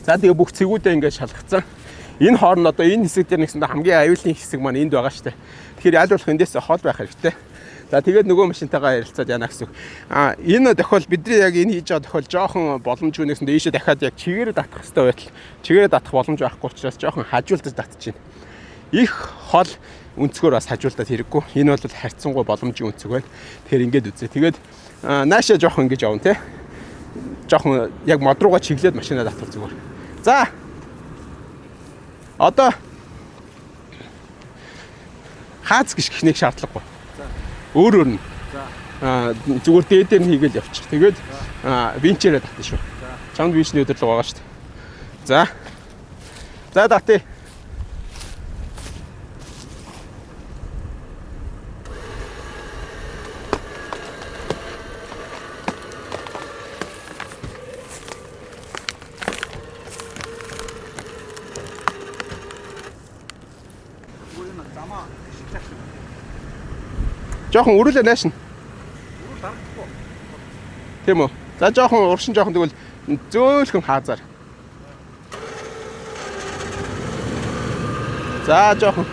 За, тэгээ бүх цэгүүдээ ингээд шалгацсан. Энэ хооронд одоо энэ хэсэг дээр нэгсэндээ хамгийн аюулын хэсэг маань энд байгаа штэ. Тэгэхээр аль болох эндээс хол байх хэрэгтэй. За, тэгээд нөгөө машинтайгаа ярилцаад яана гэсэн үг. А энэ тохиол, бидний яг энэ хийж байгаа тохиол жоохон боломжгүй, нэгсэндээ ийшээ дахиад яг чигээрээ татах хэрэгтэй байтал чигээрээ татах боломж байхгүй учраас жоохон хажуулдаж татчихна. Их хол өнцгөр бас хажуулдаад хэрэггүй. Энэ бол харьцангуй боломжийн өнцөг байна. Тэгэхээр ингээд үзье. Тэгээд наашаа жоохон ингэж явна те. Жоохон яг мод руугаа чиглээд машинаа татвал зүгээр. За. Одоо хаац гიშгэх нэг шаардлагагүй. Өөр өөр нь. Зүгээр дээдээр нь хийгээл явчих. Тэгээд winch ээрээ татна шүү. Чамд winch ний удирдлага байгаа шүү дээ. За. За, татъя. Зүгээр энэ замаа шиглэх шиг. Жоохон өрүүлээ наашна. Өрүүл дарагдахгүй. Тийм үү? За, жоохон уршин, жоохон тэгвэл зөөлхөн хаазаар. За, жоохон.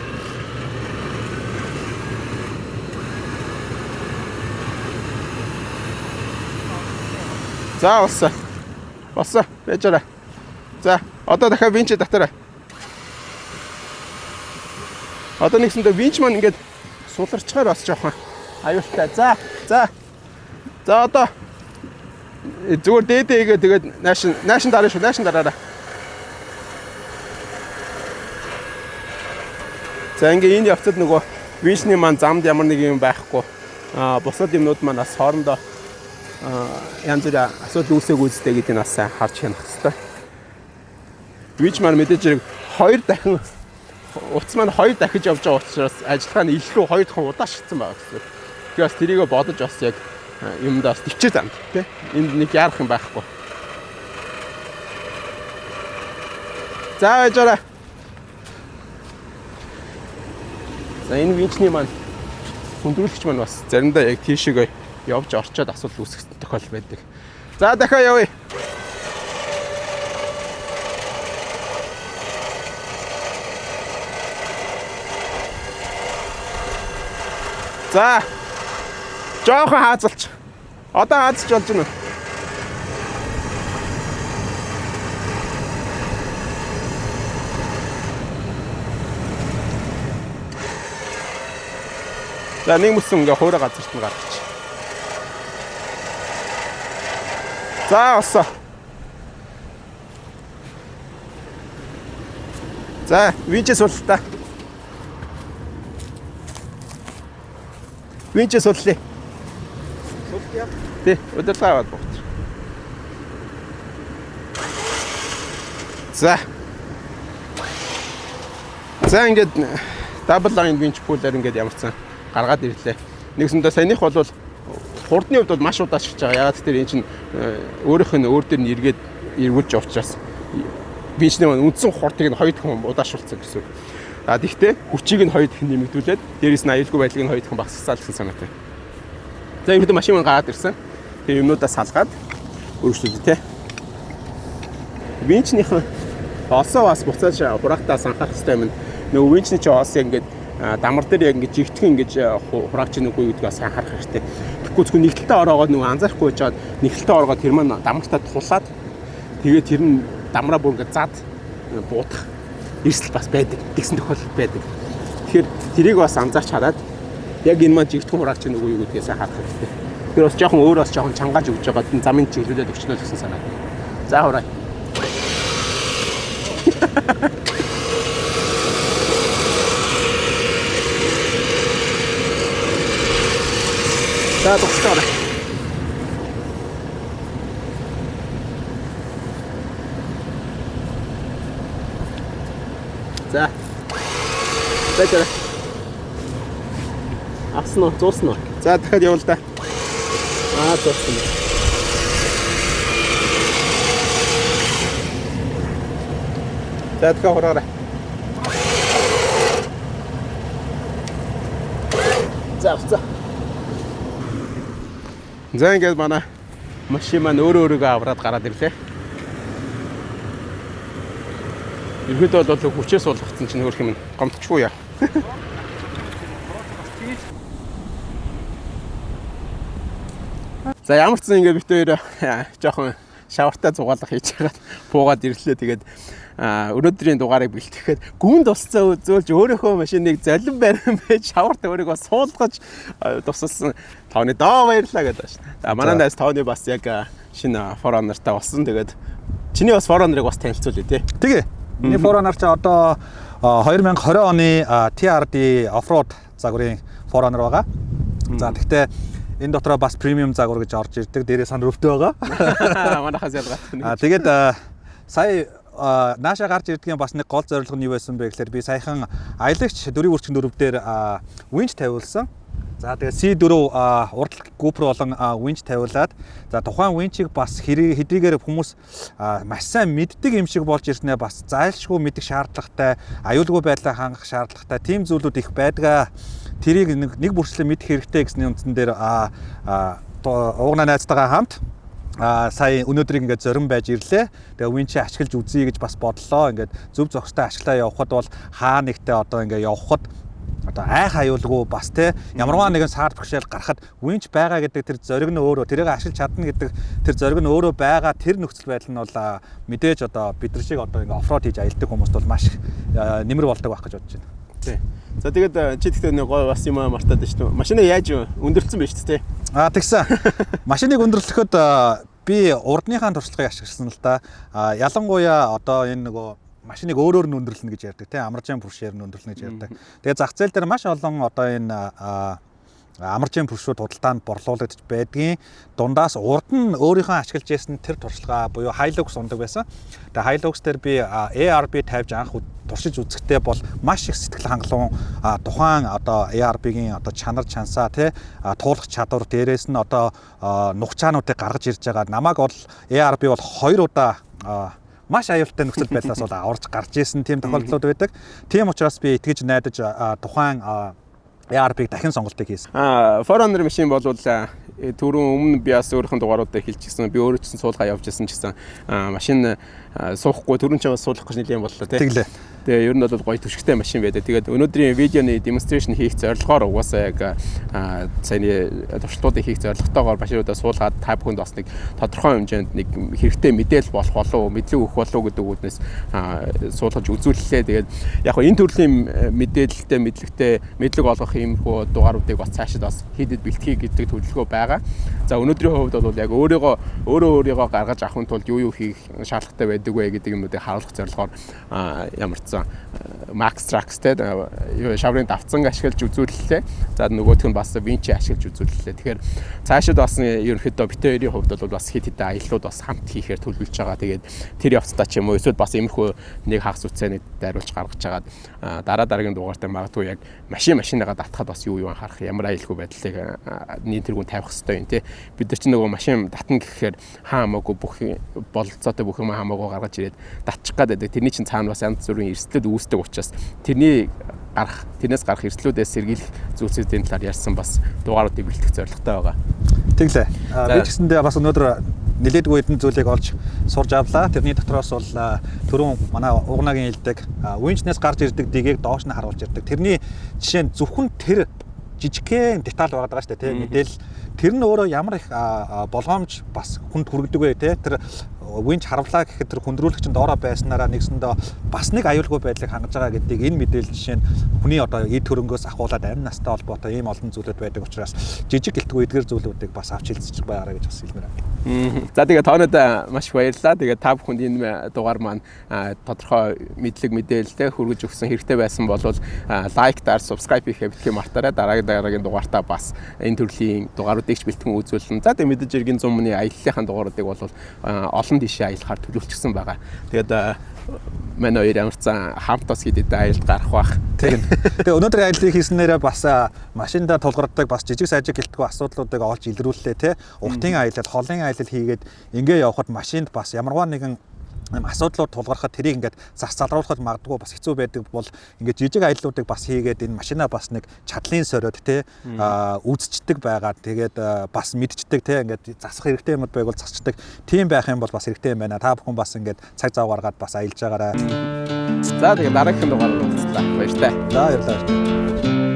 За, болсон. Болсон. Байж байгаа. За, одоо дахиад winch татаарай. Одоо нэгсэндээ winch маань ингээд суларчгаар бас жоохон аюултай. За, за. За, одоо зүгээр дээдээ хийгээ, тэгээд нааш наашин дараа шүү, наашин дараарай. За, ингээ энэ явцад нөгөө winch ний маань замд ямар нэг юм байхгүй. Бусад юмнууд маань бас хоорондоо янз бүрийн асуудал үүсээгүй үстэй гэдгийг бас сайн харж хянах хэрэгтэй. Winch маань мэдээж хэрэг хоёр дахин, утас маань хоёр дахиж явж байгаа учраас ажиллагаа нь илүү хоёр дахин удаашгдсан байгаа гэсэн. Тэгэхээр бас тэрийгэ бодож бас яг юмдаа бас төвчээ замд тий. Энд нэг яарах юм байхгүй. За, байж. За, энэ winch ний маань хүндрүүлэгч маань бас заримдаа яг тийшээгээ явж орчоод асуудал үүсэх тохиолдол байдаг. За, дахиад явъя. За. Жоохон хаазалч. Одоо хаазч болж байна уу? За, нэг мөсөн ингээ хуурай газарт нь гаргач. За, болсон. За, winch ээ суулаа та. Winch ээ сууллаа. Суулт яа. Тий, удирдлага аваад богц. За. За, ингээд double line winch pull-аар ингээд ямарсан гаргаад ирлээ. Нэгсэндээ саяных бол хурдны хувьд бол маш удаашрч байгаа. Ягаад гэвэл энэ чинь өөрийнх нь өөр дээр нь эргээд эргүүлж явчихаас winch ний маань үндсэн хурдыг нь хоёр дахин удаашруулсан гэсэн үг. А тэгтээ хүчийг нь хоёр дахин нэмэгдүүлээд, дээрэс нь аюулгүй байдлыг нь хоёр дахин багасгасан л гэсэн санаатай. За, ерөнхийдөө машин маань гараад ирсэн. Тэгээ юмнуудаа салгаад өргөжлүүлээ те. Winch нийхэн осоо бас буцааж хураахтаас анхаарах хэрэгтэй юм. Нөгөө winch ний чи ос яг ингээд дамар дээр яг ингээд жигтгэн ингэж хураагч нүггүй гэдгийг бас анхаарах хэрэгтэй. Тэгэхгүй зөвхөн нэг талдаа ороогоод нөгөө анзаарахгүй байжгаад нэг талдаа ороогоод тэр маань дамартаа тулаад, тэгээд тэр нь дамраа бүр ингээд зад буудах эрсдэл бас байдаг. Тэгсэн тохиолдол байдаг. Тэгэхээр тэрийг бас анзаарч хараад яг энэ маань жигтгэн хураагч нүггүй юу гэдгээс анхаарах хэрэгтэй. Тэр бас жоохон өөр бас жоохон чангааж өгч байгаа замын чиглүүлээд өгчнө л гэсэн санаа. За, хураа. За, дугстай. За. За, за. Авсан уу? Зуусан уу? За, дахиад явуул да. Аа, зуусан. За, дахиад хураарай. За, за. За, ингээд манай машин маань өөрөө өөрийгөө авраад гараад ирлээ. Ерөөдөө бол хүчээс суулгацсан чинь хөөрх юм гомдчихгүй яа. За, ямар ч зэн ингээд бид хоёр жоохон шавартай зугаалга хийж хагаад буугаад ирлээ. Тэгээд өнөөдрийн дугаарыг бэлтгэхэд гүн тусцаа үзүүлж, өөрийнхөө машиныг золин барин байж шаварт өөрийгөө суулгаж тусалсан Тооны доо баярлаа гэдэг байна. За, манай найз Тооны бас яг шинэ 4Runner-тай болсон. Тэгээд чиний бас 4Runner-ыг бас танилцуулъя тий. Тэгээ. Миний 4Runner чи одоо 2020 оны TRD off-road загварын 4Runner байгаа. За, тэгтээ энэ дотроо бас премиум загвар гэж орж ирдэг. Дээрээ sunroof-тэй байгаа. Манайхаас ялгаатай. Тэгээд сая нааша гарч ирдгийн бас нэг гол зорилго нь юу байсан бэ гэхээр би саяхан аялагч дөрвийн үрчгэн дөрөв дээр winch тавиулсан. За, тэгээд C4 урд GoPro болон winch тавиулаад, за, тухайн winch-ийг бас хэрэг хэдийгээр хүмүүс маш сайн мэддэг юм шиг болж ирснээр бас зайлшгүй мэдэх шаардлагатай, аюулгүй байдлаа хангах шаардлагатай тийм зүйлүүд их байдгаа. Тэрийг нэг бүрчлэн мэдэх хэрэгтэй гэсний үндсэн дээр уугнаа найзтайгаа хамт сая өнөөдрийг ингээд зорин байж ирлээ. Тэгээ winch ашиглаж үзье гэж бас бодлоо. Ингээд зөв зохистой ашиглаа явхад бол хаа нэгтээ одоо ингээд явхад одоо айх аюулгүй бас те ямарваа нэгэн саар бэрхшээл гарахад winch байгаа гэдэг тэр зориг нь өөрөө, тэрийг ашиглаж чадна гэдэг тэр зориг нь өөрөө байгаа, тэр нөхцөл байдал нь бол мэдээж одоо бид нар шиг одоо ингээ off-road хийж аялдаг хүмүүст бол маш их нэмэр болдог байх гэж бодож байна. Тий. За, тэгээд чи тэгтээ нэг гоё бас юм мартаад байна шүү дээ. Машинаа яаж өндөрлөсөн бэ шүү дээ. А, тэгсэн. Машиныг өндөрлөхөд би урдныхаа туршлагыг ашигласан л да. Ялангуяа одоо энэ нөгөө машиныг өөрөөр нь өндөрлөнө гэж ярьдаг тийм, амаржин пүршээр нь өндөрлөнө гэж ярьдаг. Тэгээ зах зээл дээр маш олон одоо энэ амаржин пүршүүд худалдаанд борлуулагдаж байдгийн дундаас урд нь өөрийнхөө ашиглаж байсан тэр туршлага буюу Hilux ундаг байсан. Тэгээ Hilux дээр би ARB тавьж анх туршиж үзэхдээ бол маш их сэтгэл хангалуун, тухайн одоо ARB-гийн одоо чанар чансаа тий туулах чадвар, дээрээс нь одоо нухчаануудыг гаргаж ирж байгаа. Намайг бол ARB бол хоёр удаа маш аюултай нөхцөл байдлаас бол аварч гарч исэн тийм тохиолдлууд байдаг. Тийм учраас би итгэж найдаж тухайн ARB-г дахин сонголтыг хийсэн. 4Runner машин бол түрүүн өмнө би бас өөрийнхөө дугааруудаар хэлчихсэн. Би өөрөө ч гэсэн суулгаа явж исэн ч гэсэн машин суухгүй, түрүүн ч бас суулгах гэж нэлээд боллоо тий. Тэглээ. Тэгээ ер нь бол гоё түшигтэй машин байдаг. Тэгээд өнөөдрийн видеоны demonstration хийх зорилгоор угаасаа яг саяны туршилтуудыг хийх зорилготойгоор машинуудаа суулгаад та бүхэнд бас нэг тодорхой хэмжээнд нэг хэрэгтэй мэдээлэл болох болов уу, мэдлэг өгөх болов уу гэдэг үүднээс суулгаж үзүүллээ. Тэгээд яг хөө энэ төрлийн мэдээлэлтэй, мэдлэгтэй, мэдлэг олгох иймэрхүү дугааруудыг бас цаашид бас хийдэд бэлтгэе гэдэг төлөвлөгөө байгаа. За, өнөөдрийн хувьд бол яг өөрийгөө өөрөө өөрийгөө гаргаж авахын тулд юу юу хийх шаардлагатай байдаг вэ гэдэг юмнуудыг харуулах зорилгоор ямар ч сан Maxtrax те юу шаврын давцанг ашиглаж үзүүллээ. За, нөгөөх нь бас winch ашиглаж үзүүллээ. Тэгэхээр цаашид бас ерөнхийдөө бид хоёрын хувьд бол бас хэд хэдэн аяллууд бас хамт хийхээр төлөвлөж байгаа. Тэгээд тэр явцдаа ч юм уу эсвэл бас иймэрхүү нэг хагас үтсэний дайруулж гаргаж хагаад дараа дараагийн дугаартай магадгүй яг машиныгаа татхад бас юу юу анхаарах, ямар аюулгүй байдлыг нийн тэргүүн тавих хэрэгтэй юм те. Бид нар чинь нөгөө машин татна гэхээр хаа хамаагүй бүх бололцоотой бүх юм хамаагүй гаргаж ирээд татчих гад байдаг. Тэрний чинь цаана бас янз бүрийн эрсдлүүд үүсдэг учраас тэрний гарах тэрнээс гарах эрсдлүүдээс сэргийлэх зүйлсүүдийн талаар ярьсан бас дугааруудыг бэлтгэх зорилготой байгаа. Тэглээ. Би ч гэсэндээ бас өнөөдөр нэлээдгүй хэдэн зүйлийг олж сурж авлаа. Тэрний дотроос бол түрүүн манай угнагийн хэлдэг winch-нээс гарч ирдэг дэгийг доош нь харуулж ирдэг. Тэрний жишээ нь зөвхөн тэр жижигхэн деталь байгаа даа шүү дээ, тийм, мэдээлэл тэр нь өөрөө ямар их болгоомж бас хүнд хүргэдэг вэ, тий, тэр winch харвлаа гэхэд тэр хүндрүүлэгч нь доороо байснараа нэгсэндээ бас нэг аюулгүй байдлыг хангаж байгаа гэдгийг энэ мэдээлэл жишээ нь хүний одоо эд хөрөнгөөс ахуулаад амь настай холбоотой ийм олон зүйлүүд байдаг учраас жижиг гэлтгүй эдгэр зүйлүүдийг бас авч хэлцэж байгаарай гэж бас хэлмээр байна. За, тэгээ тоонод маш их баярлалаа. Тэгээ та бүхэнд энэ дугаар маань тодорхой мэдлэг мэдээлэлтэй хүргэж өгсөн хэрэгтэй байсан бол like даар, subscribe хийхээ битгий мартаарай. Дараагийн дараагийн дугаартаа бас энэ төрлийн дугааруудыг ч бэлтгэн үзүүлнэ. За, тэгээ мэдээж эргийн зумны аяллахын дугааруудыг бол олон тийшээ аялахаар төлөвлөчихсөн байгаа. Тэгээд манай хоёр ямар ч сан хамт бас хэд хэдэн аялалд гарах бах. Тэгнь. Тэгээ өнөөдрийн аяллыг хийснээрээ бас машиндаа тулгардаг бас жижиг сажиг гэлтгүй асуудлуудыг олж илрүүллээ те. Уртын аялал, холын аялал хийгээд ингээ явхад машинд бас ямарваа нэгэн юм асуудлууд тулгархад тэрийг ингээд зас залруулахад магадгүй бас хэцүү байдаг бол ингээд жижиг аяллуудыг бас хийгээд энэ машина бас нэг чадлын сороод те үзчихдэг байгаа. Тэгээд бас мэдчихдэг те, ингээд засах хэрэгтэй юмуд байвал засчдаг. Тийм байх юм бол бас хэрэгтэй юм байна. Та бүхэн бас ингээд цаг зав гаргаад бас аялж байгаарай. За, тэгээд дараагийн дугаараар уулзлаа. Баяртай. За, баярлалаа.